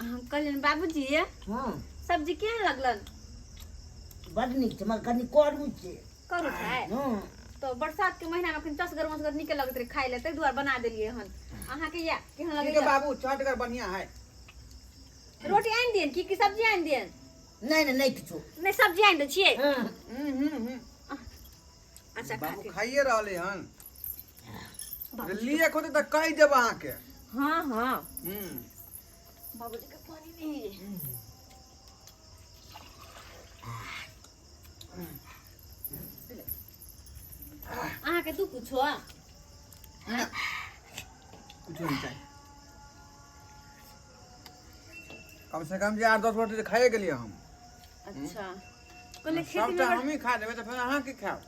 हम कहलियनि बाबूजी हँ सब्जी केहन लगलन बड नीक छै मगर कनि करू छै करू छै हँ तो बरसात के महीना में अखन चसगर मसगर नीके लगैत रहे खाय ले ताहि दुआरे बना देलियै हन अहाँके या केहन ठीक है लगैया बाबू चटगर बढ़िया है रोटी आनि दियन की की सब्जी आनि दियन नहि नहि नहि किछो नहि सब्जी आनि दै छियै हँ हम्म, हम्म, हम्म। अच्छा खा बाबू के खाइए रहले हन लिए खोते तऽ कहि देब अहाँके हाँ हाँ हम्म बाबूजी के पानी नहीं है अहाँके तू कुछो कुछो नहीं चाही कम से कम जे 8-10 रोटी तऽ खाइए गेलियै हम अच्छा कहले खेती में सबटा हमही खा देबै तऽ फेर अहाँ की खायब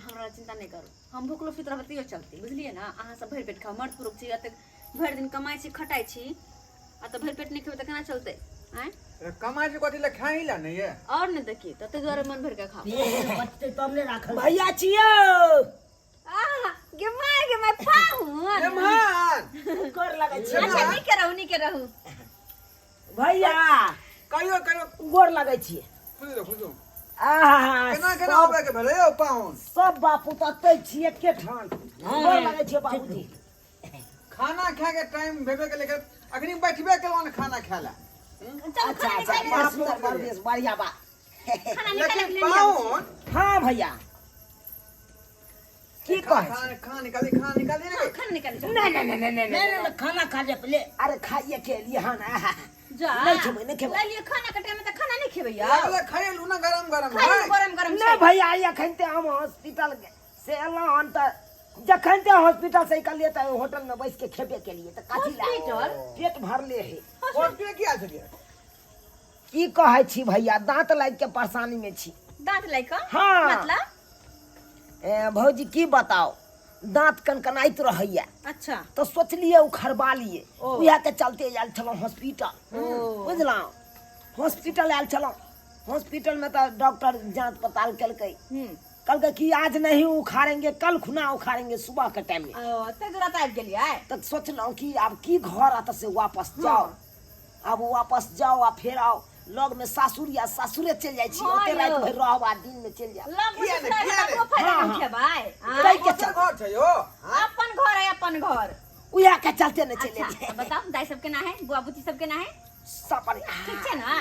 हमरा चिंता नहि करू हम भूखलो सुति रहबै तैयो चलतै बुझलियै ने अहाँ सब भरि पेट खाउ मर्द पुरुष छी एतेक भरि दिन कमाइ छी खटाइ छी आ तऽ भरि पेट नहि खेबै तऽ केना चलतै आँय तऽ कमाइ छै कथी लए खाइ लए नहि ये आओर नहि तऽ की तऽ ताहि दुआरे मन भरि कऽ खाउ पेट बचतै तब ने राखल भैया छियौ आह गे माय गे माय पाहुन एम्हर कर लगै छी अच्छा नीके रहू नीके रहू भैया कहियो कहियो गोर लगै छी खुश रहो खुश रहो आहा केना केना सब आबै के भेलै यौ पाहुन सब बापू तऽ एतै छी एके ठाम गोर लगै छियै बाबूजी खाना खाय के टाइम भेबे के लेकिन अखनी बैठबे केलहुँ ने खाना खाय लए चलू अच्छा खाना अच्छा निकालि बड़ सुंदर बड़ बेस बढ़िया बात खाना निकालि लेकिन के पाहुन हाँ भैया की कहै छी? खाना खाना निकाली खाना निकाली रे खाना निकालि नहीं नहीं नहीं नहीं नहि नहीं नहि खाना खा ले पहिले अरे खाइए के लिए हाँ ना आहा। जा नहीं खेबै नहीं खेबै लऽ लिअ खाना के टाइम में तऽ खाना नहीं खेबै यौ लगले खाइए लू ना गरम गरम खाइए है गरम गरम नहीं छै भैया ई अखन ते हम हॉस्पिटल से एलहुँ हन तऽ जखन ते हॉस्पिटल से निकलिए तऽ होटल में बैस के खेबे केलिए तऽ कथी ला हॉस्पिटल? पेट भरले है हॉस्पिटल किया छलियै की कहै छी भैया दांत लागि के परेशानी में छी दांत लागि कऽ हाँ। मतलब ए, भौजी की बताओ दांत कनकनाइत रहैया अच्छा तऽ सोचलिए उखड़बा लिए ओ। उएह के चलते आयल छलहुँ हॉस्पिटल ओ। बुझलहुँ हॉस्पिटल आयल छलहुँ हॉस्पिटल में तऽ डॉक्टर जांच पड़ताल केलकै हम्म कहलकै कि आज नहीं उखाड़ेंगे कल खुना उखाड़ेंगे सुबह के टाइम में ओ ताहि दुआरे तऽ आबि गेलियै तऽ सोचलहुँ कि आब की घर आ तऽ से वापस जाओ आब वापस जाओ आ फेर आओ लग में सासुर या सासुरे चलि जाइ छी हाँ ओते राति यौ। भरि रहब आ दिन में चलि जायब लग किया में ने, किया ने? ककरो फायदा हाँ, नहि हाँ। उठेबै आँय? ताहि के दोसर चलते घर छै यौ हाँ? अपन घर है अपन घर उएह के चलते ने चलि अच्छा एलियै। तऽ बताउ दाइ सब केना है बुआ बुची सब केना है सब बढ़िया ठीक छै ने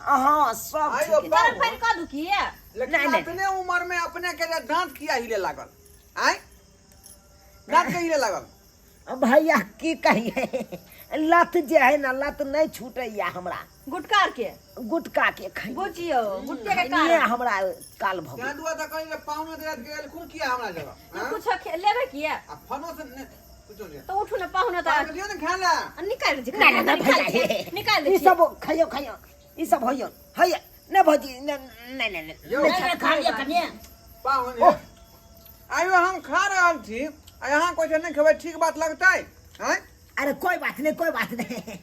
हाँ सब आइयो ठीक है। गरम पानि कऽ दू की लेकिन नहीं, नहीं। अपने उम्र में अपने के जे दांत किया हिले लागल आय दांत के हिले लागल भैया की कहिए लत जे है ना लत नहीं छूटैया हमरा गुटका आर के गुटका के खै बुझियौ गुटके के खैनिये कारण हमरा काल भऽ तें गेल दुआरे तऽ कही जे पाहुन राति गेल कुन किया हमरा जगह हाँ? कुछ लेबै किया आ फोनो से ने कुछो नहीं तऽ उठू ने पाहुन तऽ पाहुन दियौ ने खाय ला आ निकालि दै छी नहीं नहीं निकालि भैया दै छी, निकालि दै ई छी सब खइयो खइयो ई सब होइयो होइयो नहीं भौजी नहीं नहीं नहीं नहीं। यौ नहि नहि खा लिअ कनिए पाहुन आइयो हम खा रहल छी आ यहाँ कोइ छै नहि खेबै ठीक बात लगतै आँय अरे कोई बात नहीं कोई बात नहीं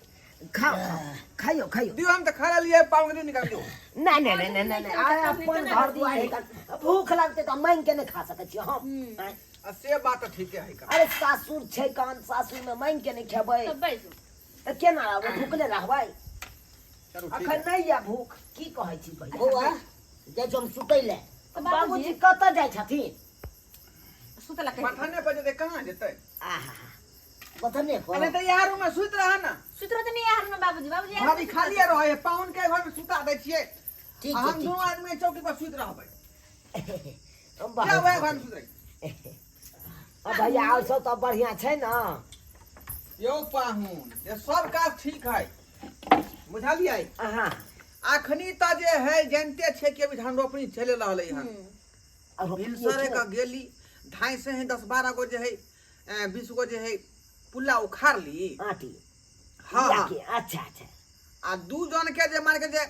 खाओ खाओ खाइयो खाइयो दियौ हम तऽ खा लेलियै पाहुन के दियौ निकाल दियौ नहीं नहीं नहीं नहीं नहीं नहीं अरे अपन घर दुआर है का- भूख लगते तो मांग के नहीं खा सकै छी हम आँय। आ से बात तऽ ठीके है का अरे सासुर छै कान सासुर में मांग के नहीं खेबै तऽ बैसू तऽ केना रहबै भूखले रहबै चलू ठीक अखन है नहीं या भूख की कहै छी भैया बौआ जाइ छी हम सुतै लए तऽ बाबूजी कतऽ जाइ छथिन सुतला कहि पठाने पर जेतै कहाँ जेतै आहा बथने पर अरे तऽ यार रूम में सुति रह ना सुति रहते नहीं यार में बाबूजी बाबूजी यार भाभी खाली रहे है पाहुन के घर में सुता दै छियै ठीक आ छै हम ठीक दुनू आदमी चौकी पर सुति रहबै बहुत क्या वएह घर में सुति रही आ भैया और सब तऽ बढ़िया छै ने यौ पाहुन ये सब काज ठीक है बुझलियै अहाँ अखनी तऽ जे है जानते छै कि अभी धान रोपनी चलि रहलै हन आ रोपनी भिनसरे छै। के गेली ढाई से है 10-12 गो जे है 20 गो जे है पुल्ला उखाड़ ली आटी हाँ बिया हाँ के अच्छा अच्छा आ दू जन के जे मान के जे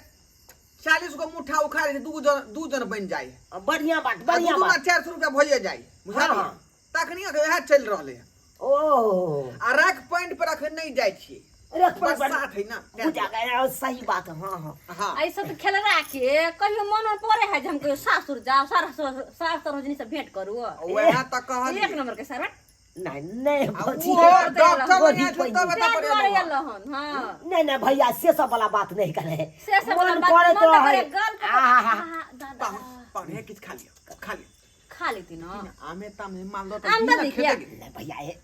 40 गो मुठ्ठा उखाड़ के दू जन बन जाए आ, बढ़िया बात आ बढ़िया दू बात 400 रुपया भइए जाए बुझलियै हाँ, हाँ। तखनी वएह चलि रहलै हन ओ आ रख पॉइंट पर अखन नहीं जाइ छियै रख पर बरसात है ना बुझा गया सही बात है हाँ हाँ हाँ ऐसा तो खेल के कहियो मन में पड़े है जे हम कहियो सासुर जाओ सारा सास सरोजनी से भेंट करू वएह तऽ एक कहलियै नंबर के सरवा नहीं नहीं आ भौजी ओहो डॉक्टर बड़ी लग आयल छौ तब पैनी। एतऽ ताहि पर दुआरे एलहुँ हन। एलहुँ हन हँ नहीं नहीं भैया से सब वाला बात नहीं करे से सब वाला मन बात करैत मन तऽ रहै। करे गल के आहा। दादा पाहुन पाहुन हे किछु खा लिअ खा लिअ खा लेती ना आमे तामे मालदह तऽ आम दऽ बिना दी खेते किया? गेल। नहीं भैया हे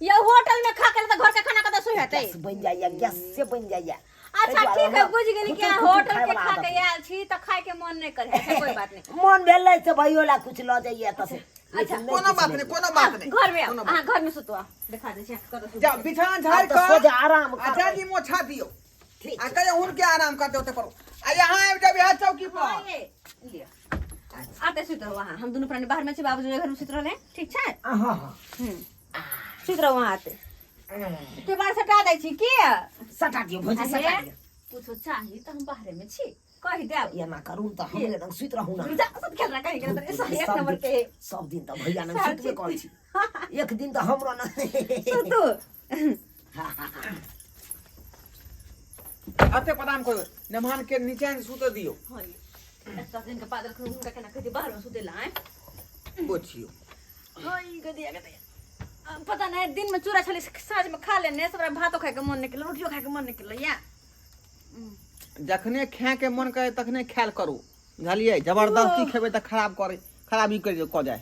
ये होटल में खा के तो घर के खाना कतऽ सुहेतै गैस बनि जाइए गैस से बनि जाइए अच्छा ताहि दुआरे ठीक है हमरा बुझ गेली कि खुचुर अहाँ खुचुर होटल खाय के वाला खा आदत के है। आयल छी तऽ खाय के मन नहि करे अच्छा कोई बात नहीं मन भेलै से भैयो ला कुछ लऽ जाइए एतऽ से अच्छा, लेकिन नहि कोनो किछु बात नहीं कोनो बात नहीं घर में आओ कोनो बात अहाँ घर में सुतो देखा दै छी कतऽ सुतू जाओ बिछाना झाड़ आब तऽ कऽ सोझे आराम अच्छा करबै जी मोछा दियौ ठीक आ छै। कहियो हुनके आराम करते ओते पर आ यहाँ आबि जाब यहाँ चौकी पर हाँ, ये लिअ आते सुत रहू अहाँ हम दुनू प्राणी बाहर में छी बाबूजी घर में सुत रहले ठीक छै हँ हँ सुत रहू अहाँ आते केबाड़ सटा दै छी की सटा दियौ भौजी सटा दियौ कुछो चाही तऽ हम बाहरे में छी कहि देब एना करू तऽ हमरे लग सुति रहू ना जा सब खेल रहा कहीं गेल तऽ एक सब नंबर दिन- के सब दिन तऽ भैया लग सार सुतबे करै छी एक दिन तऽ हमरो ना सुतू अते प्रणाम करू मेहमान के नीचे से सुत दियौ हाँ ये एतऽ दिन के पादल हुनका केना कहै बाहर में सुते ला आँय गोछियौ हाँ ई गदिया गदिया पता नहीं दिन में चूड़ा छली साँझ में खा लेने सबरा भातो खाए के मन नहीं केलो रोटियो खाए के मन नहीं केलो या जखने खाए के मन करे तखने खायल करू बुझलियै जबरदस्ती खेबै तऽ खराब करे खराबी कर कऽ जाय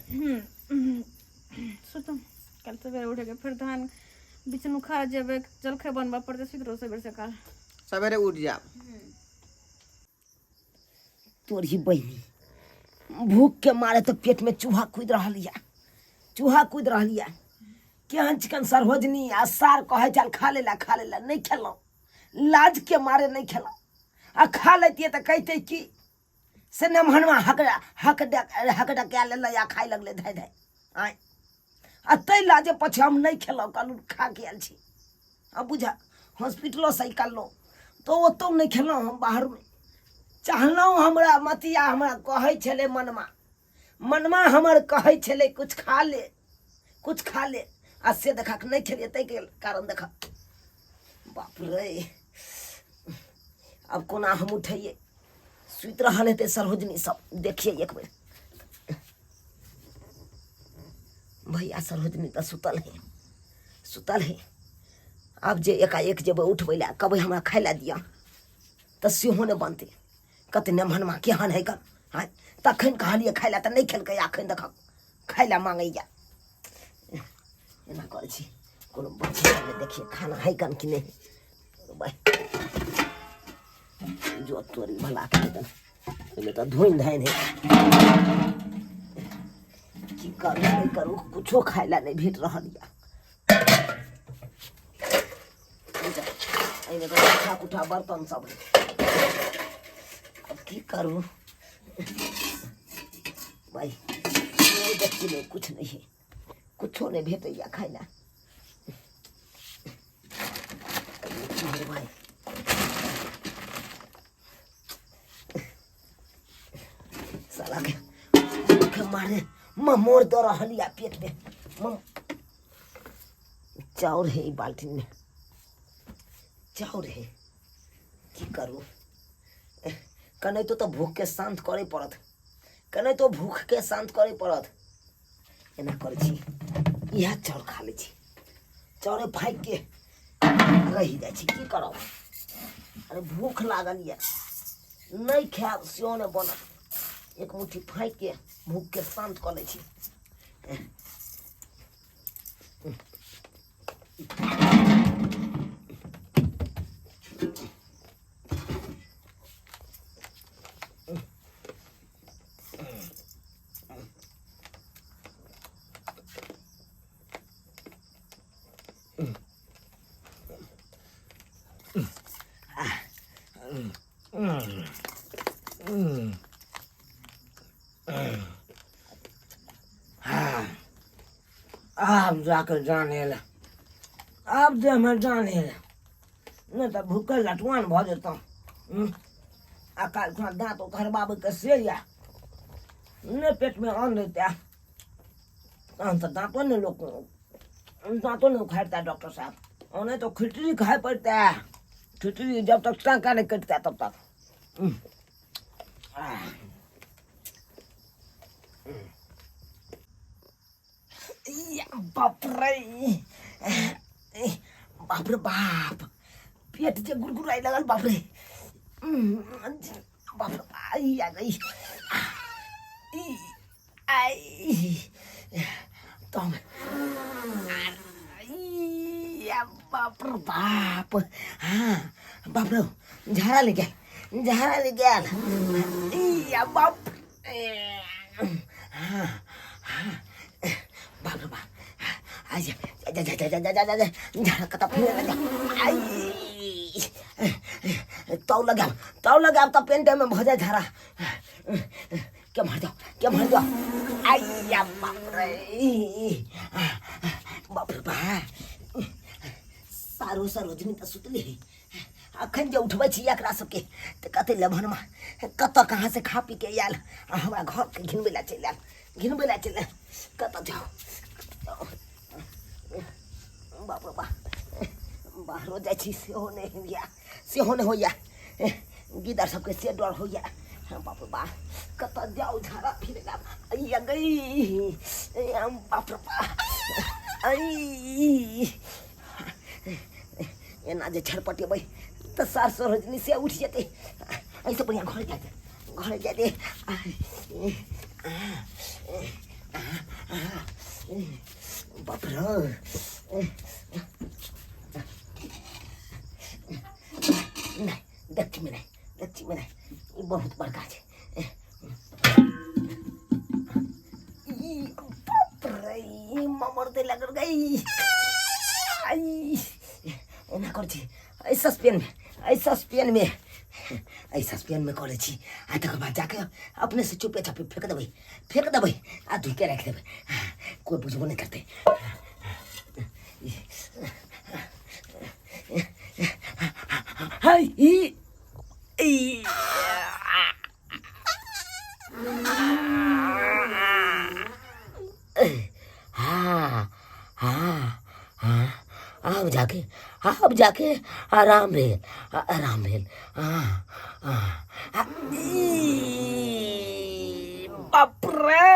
सुतम कल सवेरे उठे के फिर धान बिछनु खा जेबे जलखै बनबऽ पड़तै सुति रहो सवेरे सकाल सवेरे उठ जायब तोरी बहिनी भूख के मारे तो पेट में चूहा कूद रहल या चूहा कूद रहल या केहन चिकन सरहोजनी आ सार कहै चल खा लेला खा लेला नहीं खेलहुँ लाज के मारे नहीं खेलहुँ आ खा लेतियै तऽ कहितै की से नमहनमा हक हक हक डका लेलै आ खाय लगलै धाय धाय आँय आ ताहि लाजे पाछे हम नहि खेलहुँ कहलहुँ खा के आयल छी आ बुझा हॉस्पिटलोसँ निकाललहुँ तऽ ओतहु नहि खेलहुँ हम बाहरमे चाहलहुँ हमरा मतिया हमरा कहै छलै मनमा मनमा हमर कहै छलै कुछ खा ले कुछ खा ले आ से देखा नहि खेलियै ताहिके कारण देखा बाप रे आब कोना हम उठैयै सुति रहल हेतै सरोजनी सब देखियै एक बेर भैया सरोजनी तऽ सुतल है सुतल है आब जे एकाएक जेबै उठबै लए कहबै हमरा खाय लए दिअ तऽ सेहो नहि बनतै कते नेमहनमा केहन है कन आँय तखन कहलियै खाय लए तऽ नहि खेलकै अखन देखक खाय लए मांगैया एना करै छी कोनो बच्चा देखिए खाना है कन कि नहि भाइ जो तोरी भला के देतन ओहिमे तऽ धोनि धानि है की करू नहि करू कुछो खाय लए नहि भेट रहल यऽ एहिमे तऽ कुठा कुठा बर्तन सब है अब की करू भाइ देखी नहि कुछ नहीं है कुछो नहि भेटैया खाय लए भाइ साला के भूख मारे ममोर दऽ रहल या पेट में मम चाउर है ई बाल्टीन में चाउर है की करू कनाहितो तऽ भूख के शांत करे पड़त कनाहितो भूख के शांत करे पड़त एना करै छी इएह चाउर खा लै छी चाउरे फाँकि के रहि जाइ छी की करब अरे भूख लागल यऽ नहि खायब सेहो नहि बनत एक मुट्ठी फाँकि के भूखके शान्त कऽ लै छी आब जाके जान एल आब देहमे जान एल नहि तऽ भूखे लटुआन भऽ जेतहुँ आ काल्हि खुना दाँत उखड़बाबैके से यऽ नहि पेटमे अन्न रहितै तहन तऽ दाँतो नहि लोक दाँतो नहि उखाड़ता डॉक्टर साहब ओने तो खिचड़ी खाए पड़ता है खिचड़ी जब तक टाँका नहीं कटता तब तक बाप रे, बाप रे बाप, पेट जे गुड़गुड़ाइ लगल। बाप रे बाप रे, आई आ गई आई तो हम बाप रे बाप। हाँ बाप रे, झाड़ा ले गेल, झाड़ा ले गेल। या बाप, हाँ हाँ, बाप रे बाप। आई जा जा जा जा जा जा जा, झाड़ा कतऽ फूले जा। आई तौ लगाब, तौ लगाब तऽ पेंटे में भऽ जाय झाड़ा। के मर जाओ, के मर जाओ। आइया बाप रे बाप रे बाप, सारो सरोजनी तऽ सुतली है। अखन जे उठबै छी एकरा सबके तऽ कते लेभनमा कतऽ कहाँ से खा पी के आयल आ हमरा घरके घिनबै लए चलि आयल, घिनबै लए चलि आयल। कतऽ जाउ? बाप रे बाप, बाहरो जाइ छी सेहो नहि होइया, सेहो नहि होइया। गिदर सबके से डर होइया। बाप रे बाप, कतऽ जाउ झाड़ा फिरे ला? अइया गई, बाप रे बाप। अई एना जे छरपटेबै तऽ सार सरोजनी से उठि जेतै। एहिसँ बढ़िआँ घर जाय दे, घर जाय दे। बाप रे, नहि देखची में नहि, देखची में नहि, ई बहुत बड़का छै ई। बाप रे, ई ममर दे लगल गई। आई एना करै छी, एहि सस्पेनमे, एहि सस्पेनमे, एहि सस्पेनमे कऽ लै छी आ तकर बाद जाके अपने से चुपे चापे फेंक देबै, फेंक देबै आ धोइके राखि देबै, कोइ बुझबो नहि करतै। हाय ई ई हाँ हाँ हाँ, आब जाके, आब जाके आराम भेल, आराम भेल। हाँ हाँ, ई बाप रे,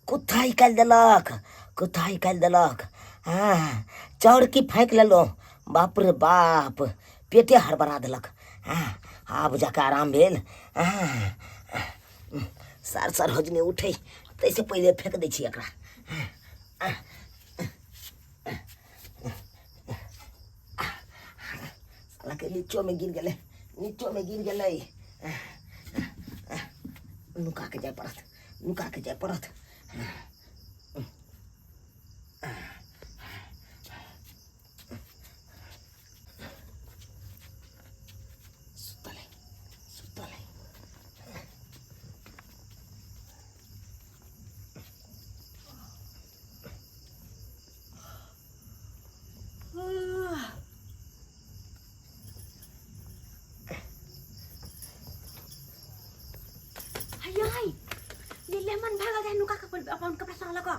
कुत्ता निकालि देलक, कुत्ता निकालि देलक। हाँ, चौरकी फाँकि लेलहुँ। बाप रे बाप, पेटे हड़बड़ा देलक। हाँ, आब जाके आराम भेल। हाँ, सार सरोजनी उठै ताहिसँ पहिले फेंक दै छी एकरा। सालाके नीचोमे गिर गेलै, नीचोमे गिर गेलै। नुका के जाय पड़त, नुका के जाय पड़त। सुतल है, सुतल है। हाय ये लेमन भागल जाय, नुका के अपन कपड़ा संग लगा।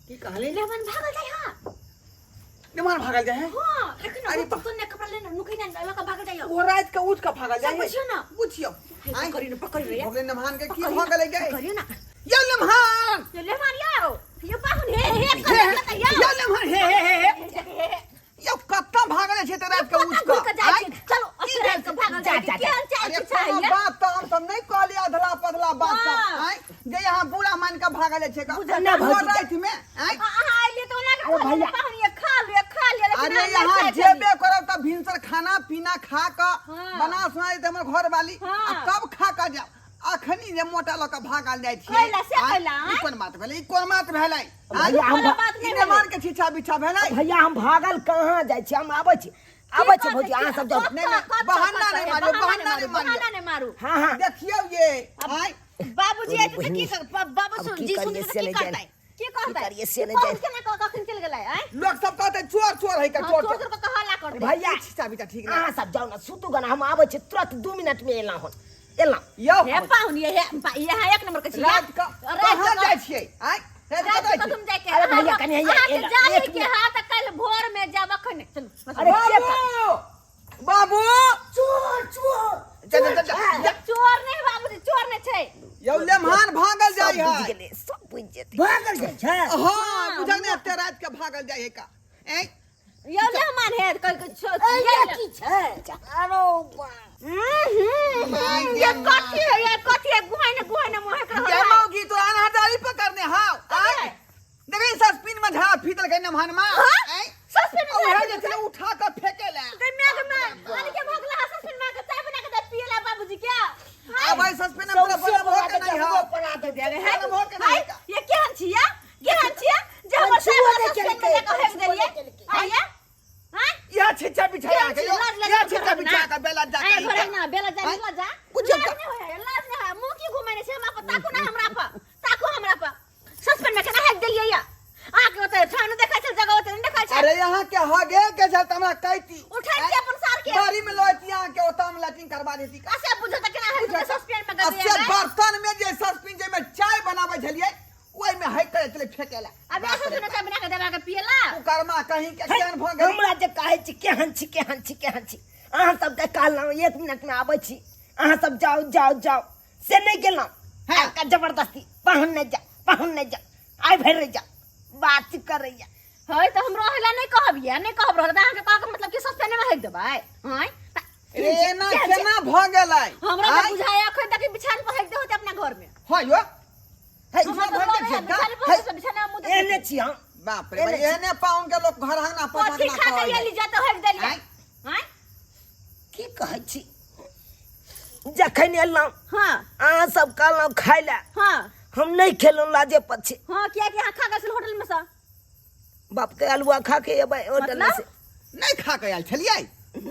की कहली? लेमन भागल जाय। हां, लेमन भागल जाय है। हां, देखिन। अरे अरे तो ने कपड़ा लेना, नुकै ना लगा भागल जाय। ओ रात के उठ के भागल जाय है। बुझियो ना। बुझियो। आइ पकड़ियो ना, पकड़ियो। भऽ गेलै नमहान के की पकड़ियो भऽ ना, गेलै गे? पकड़ियो ना। यौ नमहान, ये लेमन यौ, यो पाहुन, हे हे कर यौ। यौ नमहान, हे हे हे हे, यौ कत्ता भागल छै तऽ रात के उठ घुर के के जाइ आँय? छै। चलो की असर भेल के भागल जाइ छै। जा, जा, केहन चाल अरे छै चाही? कोनो बात तऽ हम सब नहि कहलियै, अधला पधला बात सब। हाँ। आँय जे यहाँ बुरा मान के भागल छै का बुझल ना ओ भौजी। राति में आँय? अहाँ अइलियै तऽ ओना के अरे कहलियै भैया। पाहुन ये खा लिअ, खा लिअ, लेकिन अरे हम नहि यहाँ खाइ जेबे छलियै। करब तऽ भिनसर खाना पीना खा कऽ हाँ। बना सुना देते हमर घर वाली हाँ। आ तब खा कऽ जाब। अखनी जे मोटा लऽ कऽ भागल जाइ छियै। कैला से आँय? कैला, आँय? ई कोन बात भेलै? ई कोन बात भेलै? आँय? भैया हम कोनो बात ई नहि भेलै। नेमान के छिछा बिछा भेलै। भैया, हम भागल कहाँ जाइ छी? हम आबै छी, आबै छी। भौजी, अहाँ सब जाउ। नहि, नहि, बहाना नहि मारियौ, बहाना नहि मारियौ। बहाना नहि मारू। हाँ हाँ। देखियौ ये आँय। बाबूजी आइ तऽ की बाबू अब सुन की जी करियै सुनतै से तऽ की नहि जानि। करतै? की कहतै? करियै से नहि पाहुन जानि। केना कऽ कखन चलि गेलै? आँय? लोक सब कहतै चोर चोर है का। हाँ, चोर चोर चोर चोर कऽ हल्ला करतै। भैया, छिछा बिछा ठीक नहि। अहाँ सब जाउ ने, सुतू गना, हम आबै छी तुरंत, 2 मिनट में एलहुँ हन, एलहुँ। यौ हे पाहुन ये, हे ये एक नंबर के छी। रात के कहाँ जाइ छियै? आँय, रात के रात कतऽ के जाइ छियै? तुम जाके अरे भैया, कनि हैया, अहाँके एलहुँ, जाए एक के मिनट। हाथ कल भोर में जाब, अखन चलू। अरे के बाबू, बाबू, चोर चोर। जा जा जा जा, जा। चोर नहीं बाबूजी, चोर नहीं छै। यौ लेमहान भागल सब जाइ बुझि है। गेलै, सब बुझि जेतै। भागल जाइ छै। हाँ, बुझल ने एते रात के भागल जाइ है का। ए यौ मेहमान है कल के छो। ए, की छै? अरो बा। ये कथी है, ये कथी है? गुहाई ने गुहाई ने मुँह कर। ये मौगी तो अनहदारी पकड़ने हाव। आय देखै सस्पिन में झा फीतल के नमहन मा। आय सस्पिन में ओ झा है जे छलै उठा के फेके ले। गई म्या के म्या आने के भगला सस्पिन में के चाय बना के दे पिएला बाबूजी क्या। अब आई सस्पिन में पूरा सौंसे बना भो के बना नहीं के हाव। बना दे दे। है बना भो के नहीं हाय, ये केहन छिया, केहन छिया जे हमर पंछुओ साहब नहि सस्पिन में केलकै, जाके हेक पंछुओ देलियै? नहि केलकै। आइया हां यह छिच्चा बिछा केहन के छी? यो लाज यह लाज छिच्चा बिछा के बेला जा आय के घर ना बेला जा आय, निकला जा। बुझियौ लाज तऽ। नहि होय, लाज नहि होय। मुँह की घुमेने छै हमरा पर? ताकू ना हमरा पर, ताकू हमरा पर। सस्पेंड में केना हेक देलियै या? अहाँके ओतऽ ठाम नहि देखै छल, जगह ओतऽ नहि देखै छल। अरे यहाँ के हगे के छल त हमरा कहती। उठै छी अपन सार के। बारी में लैती यहाँ के ओतऽ हम लैट्रिन करवा देती। असे बुझो तऽ केना हेक देलियै सस्पेंड में? अब से गदे बर्तन में जे सस्पिन जे में चाय बनाबै छलियै ओहि में है करे छलै फेकेला। अब ऐसा सुने चाय बना के देबा के पियला। कुकर्मा कहीं के है, केहन भऽ गेल। हमरा जे कहै छी केहन छी, केहन छी, केहन छी, अहाँ सबके कहलहुँ 1 मिनटमे आबै छी, अहाँ सब जाउ जाउ जाउ, से नहि गेलहुँ। हाँ। अहाँके जबरदस्ती पाहुन नहि जा, पाहुन नहि जा, आइ भरि रहि जा बात करैया। है तऽ हम रहै ला नहि कहब या नहि कहब रहल तऽ अहाँके कहके मतलब कि सस्पेंड में हेक देबै? हैं रे एना केना भऽ गेलै? हमरा तऽ आँय? बुझाय अखन तक बिछान पर हेक दे होते अपना घर में। हाँ यो। है, हमरा भऽ तऽ गेल रहै छै का? बिछान पर से बिछाना मुँह देख। एहने छी हम। बाप रे बाप, एहने पाहुन के लोक घर अंगना कथी पटकना खा के कहै एली जत हेक देलियै? आँय? हैं की कहै छी, जखन एलहुँ हाँ अहाँ सब कहलहुँ खाय लए, हाँ हम नहि खेलहुँ लाजे पछे। हाँ, किया कि अहाँ खा गेल होटल में से। बाप के अलुआ खा के एबै होटल में मतलब? से। नहीं खा के आयल छलियै?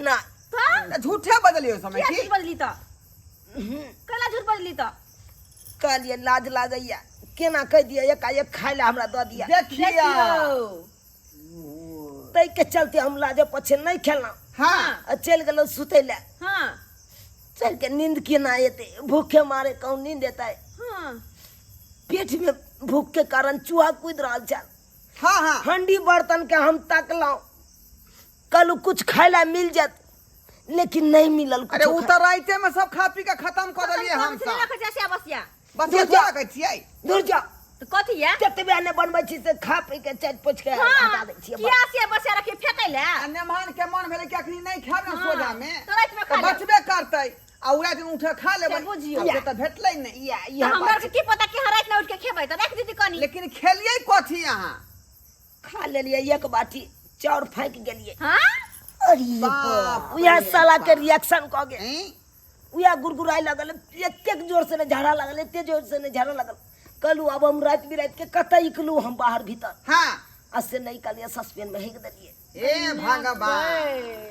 ना। तऽ तऽ झूठे बजलियै ओहि समय किया की? झूठ बजली तऽ? कैला झूठ बजली तऽ? कहलियै लाज लागैया, केना कहि दिअ एकाएक खाय लए हमरा दऽ दिअ। देखिया। देखियौ। ताहिके चलते हम लाजे पछे नहि खेलहुँ। हाँ। आ चलि गेलहुँ सुतै लए। हाँ। चलि के नींद केना एतै? भूखे मारे कहूँ नींद एतै? हाँ। पेट में भूख के कारण चूहा कूद रहल छल। हाँ हाँ। हंडी बर्तन के हम तकलहुँ, कहलहुँ कुछ खाय ला मिल जात, लेकिन नहीं मिलल। अरे कुछो उ तऽ राइते में सब खा पी के खत्म कऽ देलियै हम खत्म सब। रखै छै बसिया। बस दूर जा जा। रखै छियै। दूर जा। तऽ कथी या? जतबे नहि बनबै छी से खा पी के चाटि पोछि के हाँ हटा दै छियै। किया से बसिया रखी फेकै ले? आ नेमान के मन भेलै कि अखनी नहि खायब ने हाँ, सोझा में तऽ रातिमे खा तऽ लेब। बचबे करतै आ उ रातिमे उठे खा लेबै। से बुझियौ। आब से तऽ भेटलै नहि। या तऽ इएह हमरा बात आरके की पता कि राति में उठि के खेबै तऽ राखि दीदी कनी। लेकिन खेलियै कथी अहाँ? खा लेलियै 1 बाटी चाउर, फाँकि गेलियै। हाँ अरे बाप उएह रे साला के बाप। रिएक्शन कऽ गेल। ऐं? उएह गुड़गुड़ाइ लगल, एतेक जोर से नहि झाड़ा लगल, एते जोर से नहि झाड़ा लगल। कहलहुँ आब हम राति बिराति के कतऽ निकलू हम बाहर भीतर? हाँ। आ से नहि कहलियै, सस्पेन में हेक देलियै। हे भगवान।